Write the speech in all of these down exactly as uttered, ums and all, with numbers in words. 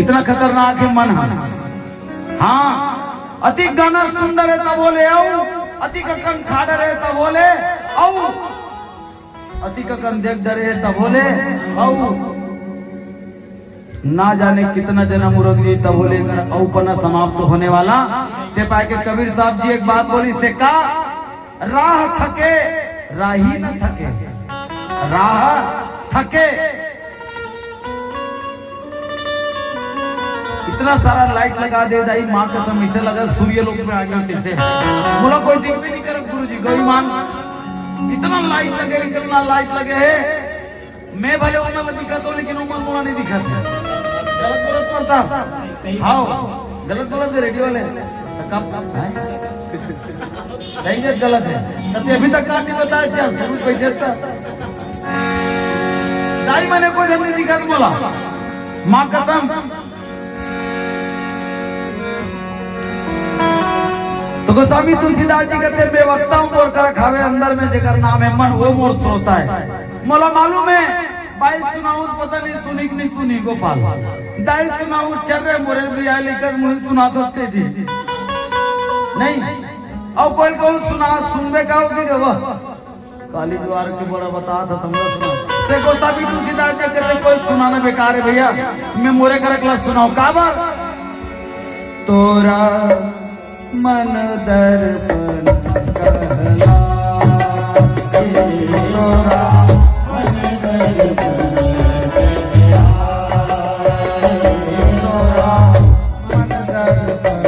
इतना खतरनाक हे मन ह। हाँ, अतिक गाना सुन डरे तभो ले अउ, अतिक अकन खा डरे तभो ले अउ, अतिक अकन देख डरे तभो ले अउ, ना जाने कितना जनम उरक जी तभो ले अउ पन्ना समाप्त होने वाला। ते पाय के कबीर साहब जी एक बात बोलिस हे का, राह थके, राही न थके, राह थके। इतना सारा लाइट लगा दे दाई, माँ कसम, ऐसे लगा सूर्य लोक में आ गया कैसे। मोला कोई दिख भी नहीं करत गुरु जी, गो ईमान। इतना लाइट लगे, इतना लाइट लगे हे। मैं भले उमन ला दिखत हों, लेकिन उमन मोला नहीं दिखत हे। गलत बोलत पड़ता। हाँ, गलत बोलत हे रेडियो वाले। तो कब, हैं? सही में गलत हे। तो ते अभी तक का नहीं बताया, चल, तू बैठे था। दाई मने कोई झन नहीं दिखत मोला। माँ कसम। तो गोस्वामी तुलसीदास जी कहते, "मैं वक्ता हूँ, मोर करा खावे अंदर में, जेकर नाम हे मन, वो मोर श्रोता हे।" मोला मालूम हे, बाई सुनाऊ, पता नहीं सुनी कि नहीं सुनी, गोपाल। दाई सुनाऊ, चल रे मोरे भी आए लेकर मुझे सुना सकते थे। नहीं, अउ कोई कहूँ सुना, सुनबे का होगी रे वो? काली जुवार के बड़ा बतात हे, समझत ना। ते गोस्वामी तुलसीदास जी कहते, "कोई सुनाना बेकार हे भैया, मैं मोरे करा के ला सुनाऊँ।" काबर? तोरा मन दर्पण कहला, तोरा मन दर्पण कहला, तोरा मन दर्पण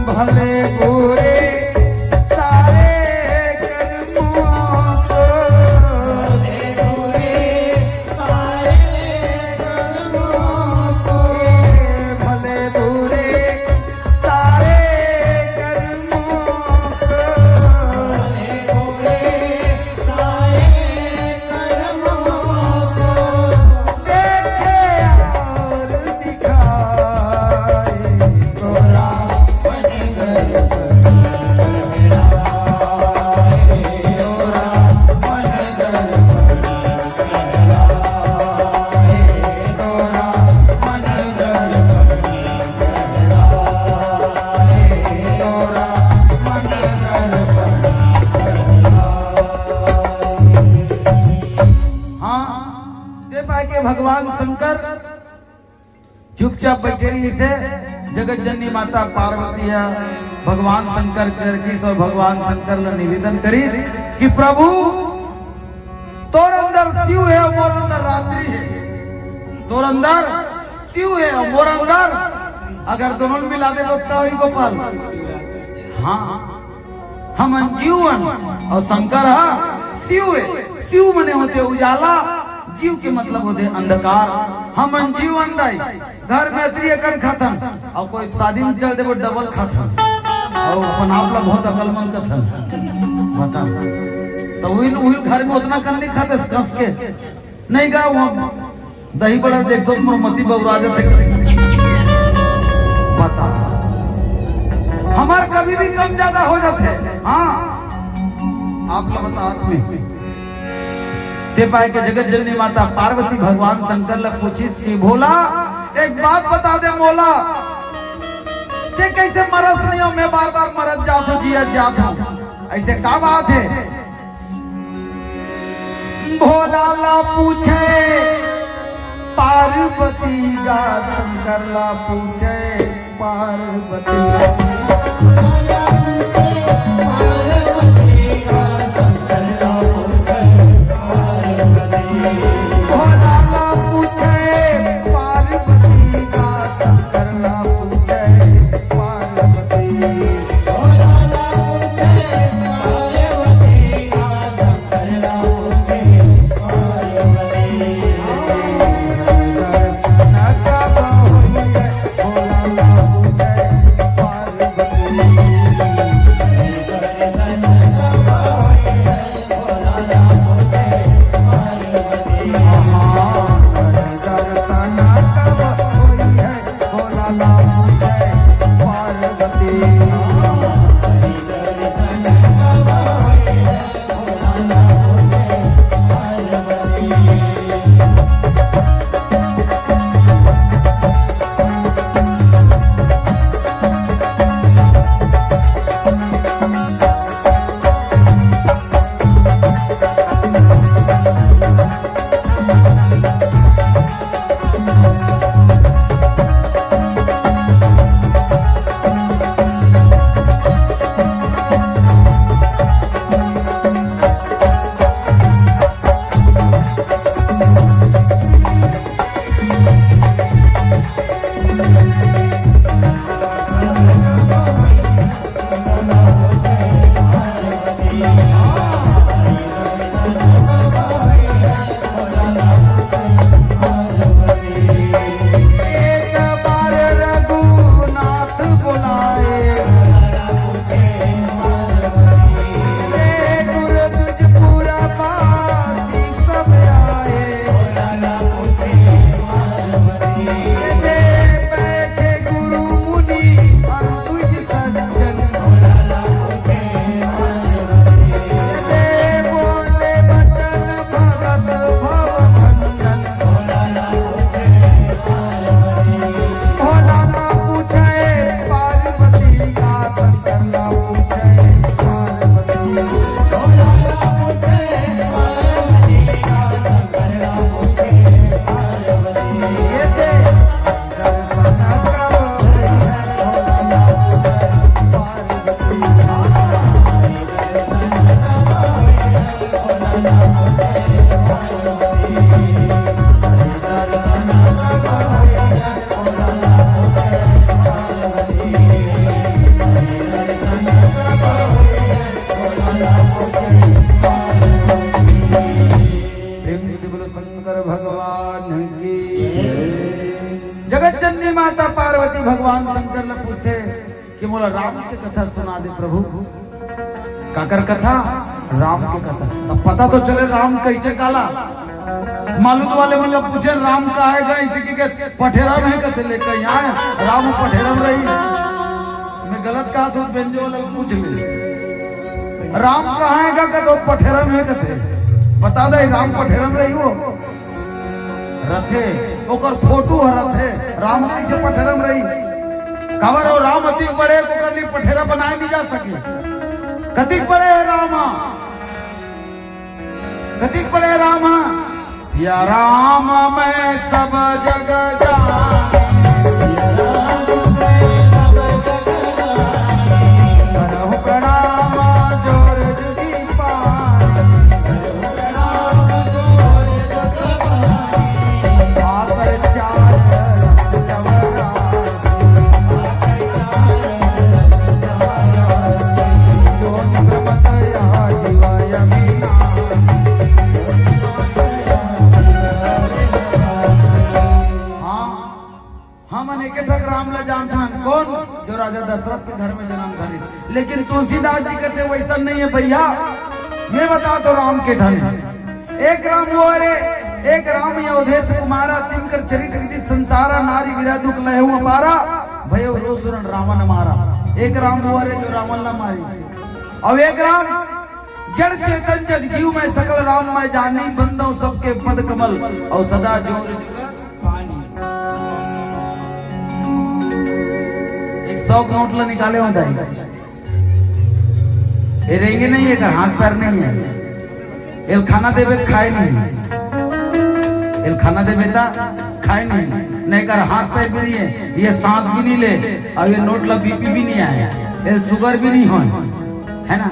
भले बुरे सारे कर्मों को, भले बुरे सारे कर्मों को, भले बुरे सारे कर्मों को देखे और दिखाए। तोरा मन दर्पण कहलाए, तोरा मन दर्पण हाँ, ते पाय के भगवान शंकर चुपचाप बैठे रहिस हे। जगत जननी माता पार्वती ह भगवान शंकर कर गिस अउ भगवान शंकर ल निवेदन करिस कि प्रभु, तोर अंदर शिव हे अउ मोर अंदर रात्रि हे। तोर अंदर शिव हे अउ मोर अंदर, अगर दोनों मिला दे तो का होही गोपाल? हाँ, हमन जीव अन अउ शंकर ह शिव हे। शिव मने होथे उजाला, जीव के मतलब होथे अंधकार। हमन जीव अन दाई, घर में अतरी अकन खाथन, अउ कोई शादी में चल देबो डबल खाथन, अउ अपन आप ला बहुत अकलमंद कथन। बता, तो उही, उही घर में उतना कन नहीं खाते कस के। नहीं गा, वो दही बड़ा देखथों तो मोर मती बउरा जाथे। बता, हमर कभी भी कम ज्यादा हो जाथे। हाँ, आप ला बतात में। ते पाय के जगत जननी माता पार्वती भगवान शंकर ला पूछिस कि भोला, एक बात बता दे मोला, ते कैसे मरस नहीं हो, मैं बार बार मरत जात हों, जियत जात हों, ऐसे का बात हे? भोला ला पूछे पार्वती गा, शंकर ला पूछे पार्वती। भोला ला पूछे पार्वती गा, शंकर ला पूछे पार्वती। एक बार रघुनाथ बुलाए, रे गुरु तुझ पुरवासी सब आए। रे बैठे गुरु मुनि और तुझ सज्जन। प्रेम से बोलो शंकर भगवान की। जगत जननी माता पार्वती भगवान शंकर ला पूछथे कि मोला राम के कथा सुना दे प्रभु। काकर कथा? राम के कथा। तब पता तो चले राम कहिथे काला। मालूद वाले मन ला पूछे, "राम कहाँ हे गा?" इसे कि के पठेरा में कथे, ले कहीं आए, राम पठेरा में रही। मैं गलत कहा तो बेंजो वाले को पूछ ले, "राम कहाँ हे गा?" कथे, "पठेरा में कथे।" बता दे, राम पठेरा में रही वो। रथे, ओकर फोटो ह रथे, राम कइसे पठेरा म रही? काबर ओ राम अतिक बड़े, ओकर लिए पठेरा बनाए नहीं जा सके। कतिक बड़े हे राम, कतिक बड़े हे राम। सिया राम मैं सब जग जान, सिया राम मैं सब जग जान, करहु प्रणाम जोर जुगी पान। हाँ, हमन एके ठक राम ला जानथन। कोन? जो राजा दशरथ के घर में जन्म धरे। लेकिन तुलसीदास जी कहते, "वैसा नहीं है भैया, मैं बता तो राम के ठन।" एक राम वो रे, एक राम अयोध्येस कुमारा, तिनकर चरित विदित संसारा, नारी विरह दुख लहेउ अपारा, भयो रोष रन रावण मारा। एक राम वो रे जो रावण ला मारी, अउ एक राम जड़ चेतन जग जीव में सकल राम मैं जानी, बंदो सबके पद कमल अउ सदा जोर जुगत पानी। एक सौ के नोट ला निकाले हो दाई। ये रेंगे नहीं, एकर हाथ पैर नहीं है। एल खाना देबे त खाए नहीं, एल खाना देबे त खाए नहीं, नहीं कर हाथ पैर भी नहीं है, ये सांस भी नहीं ले, अउ ये नोट ला बीपी भी नहीं आए, एल शुगर भी नहीं होए, है ना?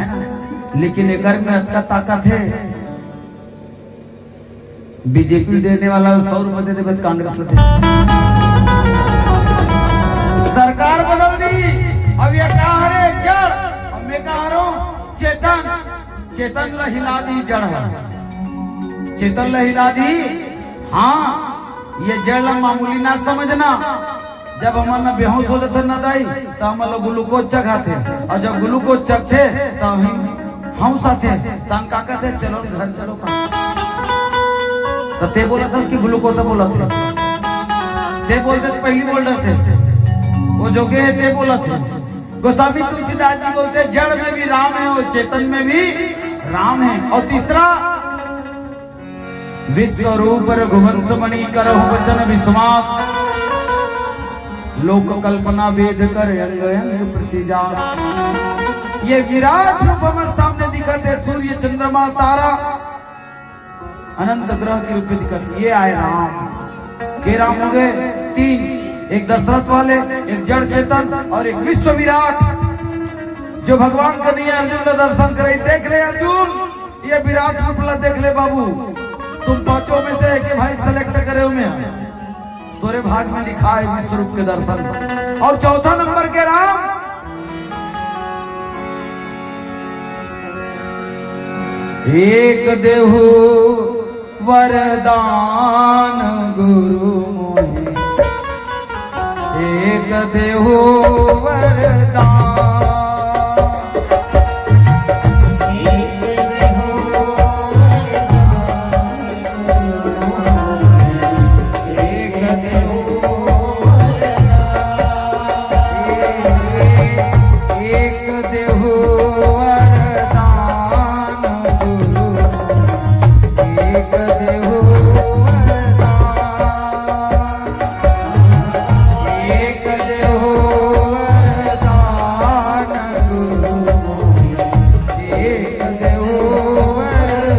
लेकिन एकर में अतका ताकत है, बीजेपी देने वाला सौ रुपए दे देबे त कांग्रेस ला दे। सरकार बदल दी, अब ये कहा रे जड़, अब मैं कहा रहा हूँ चेतन, चेतन ला हिला दी जड़ ह, चेतन ला हिला दी। हाँ, ये जड़ ला मामूली ना समझना। जब हमन बेहोश हो जाथन ना दाई, त हमन ला ग्लूकोज चघाथे, अउ जब ग्लूकोज चघथे, त हम हंसाथे, त हम का कहथे, "चलो घर चलो का।" त ते बोलत हस कि ग्लूकोज बोलत हे? ते बोलते त पहिली बोल डरथे। वो जो गे हे ते बोलत हे। गोस्वामी तुलसीदास जी बोलते, जड़ में भी राम है और चेतन में भी राम है। और तीसरा, विश्व रूप रघुवंश मणि करहु वचन विश्वास, लोक कल्पना वेद कर अंग अंग प्रति जास। ये विराट रूप हमर सामने दिखत हे, सूर्य चंद्रमा तारा अनंत ग्रह के रूप में दिखत, ये आए राम। के राम हो गए? तीन, एक दशरथ वाले, एक जड़ चेतन और एक विश्व विराट। जो भगवान कन्हैया अर्जुन ला दर्शन करे, देख ले अर्जुन, ये विराट रूप ला देख ले बाबू। तुम पांचों में से एक भाई select करे हो मैं, तोरे भाग में लिखा है विश्व रूप के दर्शन। और चौथा नंबर के राम, एक देहु वरदान गुरु मोहे, एक देहु वरदान। एक देहु वरदान गुरु, एक देहु वरदान। एक देहु वरदान गुरु, एक देहु वरदान।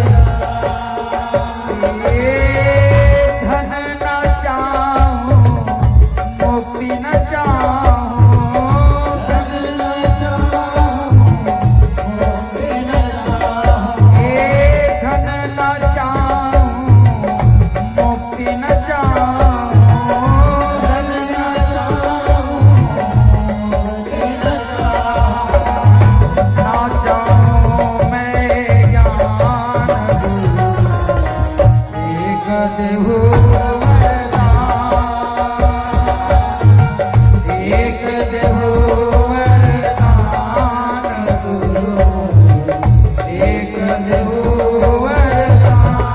ए धन न चाहूं, मुक्ति न चाहूं, धन न चाहूं, मुक्ति न चाहूं। ए धन न चाहूं, मुक्ति न चाहूं, धन न चाहूं, मुक्ति न चाहूं। ना चाहूं मैं ज्ञान गुरु, एक देहु वरदान, एक देहु वरदान गुरु, एक देहु वरदान।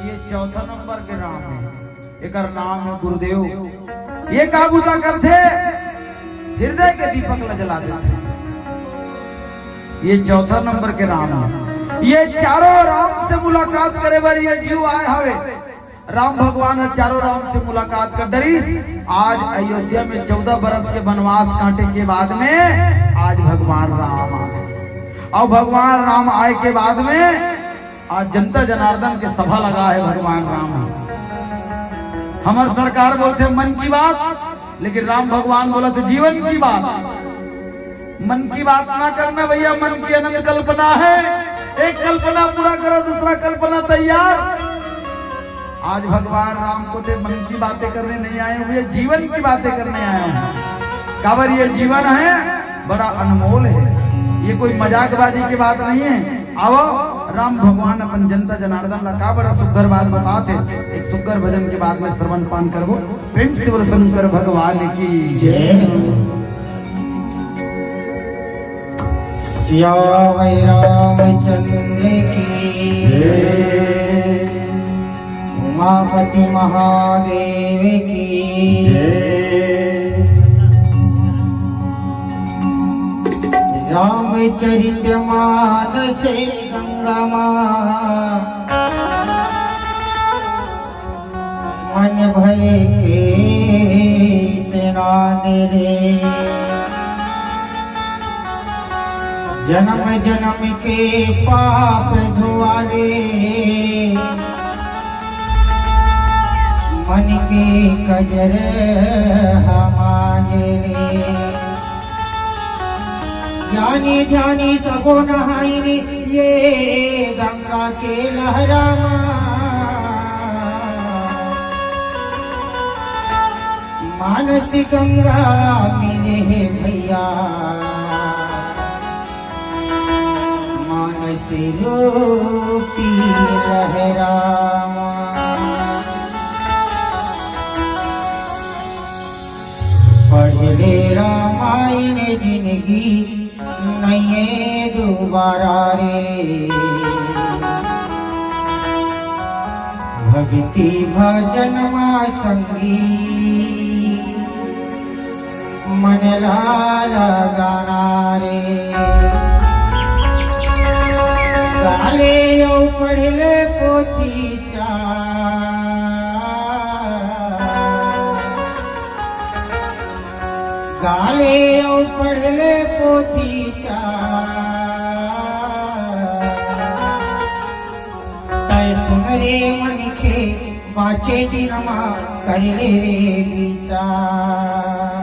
ये चौथा नंबर के राम है, एकर नाम है गुरुदेव। ये का बुता करथे? हृदय के दीपक ला जला देथे। ये चौथा नंबर के राम है। ये चारों राम से मुलाकात करे बर ये जीव आए हवे। राम भगवान ह चारों राम से मुलाकात कर डरिस। आज अयोध्या में चौदह बरस के वनवास काटे के बाद में आज भगवान राम आए। और भगवान राम आए के बाद में आज जनता जनार्दन के सभा लगा है भगवान राम ह। हमर सरकार बोलथे मन की बात, लेकिन राम भगवान बोलथे जीवन की बात। मन की बात ना करना भैया, मन की अनंत कल्पना है। एक कल्पना पूरा करो, दूसरा कल्पना तैयार। आज भगवान राम कथे मन की बातें करने नहीं आए हूँ, ये जीवन की बातें करने आया हूँ। काबर ये जीवन है, बड़ा अनमोल है, ये कोई मजाकबाजी की बात नहीं है। आवो, राम भगवान अपन जनता जनार्दन ला का बड़ा सुग्घर बात बतात हे। एक सुग्घर भजन के बाद में श्रवण पान करबो। प्रेम से बोलो शंकर भगवान की जय। सियावर रामचंद्र की जय। उमापति महादेव की जय। रामचरित मानस गंगा माँ मन भरे के स्नान रे, जन्म जन्म के पाप धुआ रे, मन के कजर हमारे रे। ज्ञानी ध्यानी सबो नहाइन ये गंगा के लहरा मा। मानस गंगा मिले हे भैया, मानस रूपी लहरा मा। पढ़ ले रामायण जिनगी नइये दोबारा रे। भक्ति भजन मा संगी मन ला लगाना रे। गा ले अउ पढ़ ले पोथी चार। गा ले अउ पढ़ ले पोथी चार। तय सुन रे मनखे, बाँचे दिन मा कर ले रे बिचार।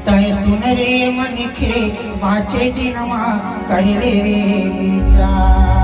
तय सुन रे मनखे, बाँचे दिन मा कर ले रे बिचार।